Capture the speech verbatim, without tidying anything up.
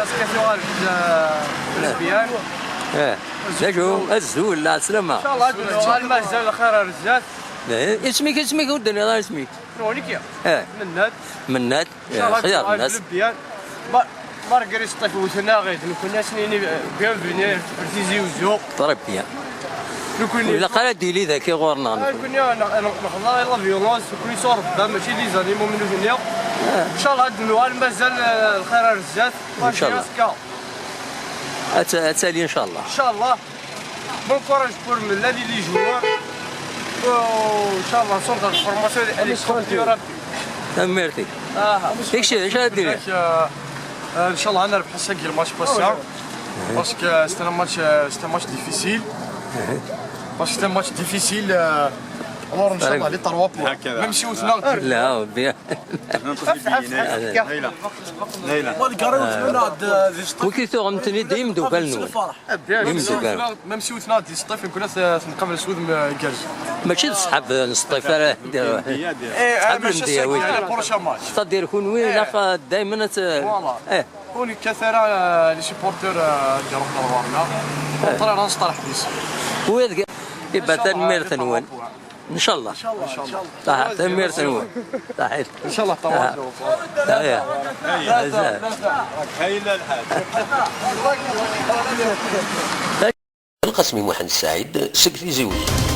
Ass-a tuɣal-d, eh, lesbian. Eh, d acu? Azul, la slama. Inchallah ad nuɣal mazal lxir ar zdat. Eh, isem-ik, isem-ik, ur d-tenniḍ ara isem-ik. Nekkni. Eh. Mennad. Mennad. Inchallah ad nuɣal lesbian. Ma-, malgré Sṭif wten-aɣ-id, nekkni ad s-nini, eh, bienvenue ar Tizi Uzzu. Très bien. Nekkni. Ur ilaq ara ad d-yili daki ɣur-neɣ, nekkni. Nekkni neɣ-, neɣ-, nexḍa i la violence, nekkni s Ṛebbi, mačči d les animaux nutni. Inchallah ad nuɣal mazal, eh, lxir ar zdat. Inchallah. Jusqu'à. Ad t-, ad tali inchallah. Inchallah. Bon courage pour Mennad et les joueurs. Oh, inchallah, centre de formation hélicoptère. Tanemmirt-ik. Ah. Yak, acu ara d-tiniḍ? Euh, euh, inchallah ad nerbeḥ ass-agi le match passé. Parce que c'est un match, euh, c'est un match difficile. Parce que c'est un match difficile. Euh, alors, inchallah, les trois points. Même si on a. لا، bien. Leyla. Leyla. Wi k-tuɣem-ten-id d imeddukal-nwen? Même si wten-aɣ-d Sṭif, nekkni ad t-nqabel s wudem igerrzen. Mačči d ṣṣḥab n Sṭif ara. Eh, eh, mačči ass-agi, le prochain match. C'est-à-dire kunwi ilaq, eh, daymen ad t-, voilà. Eh. Ur nekkat ara, eh, les supporters, eh, ad d-iruḥen ar ɣur-neɣ. Au contraire, ad nesṭerḥeb yes-sen. Wiyaḍ, iba tanemmirt-nwen. Inchallah. Inchallah. Tanemmirt-nwen. Inchallah. Lqasmi Muḥend Saɛid seg Tizi Wezzu.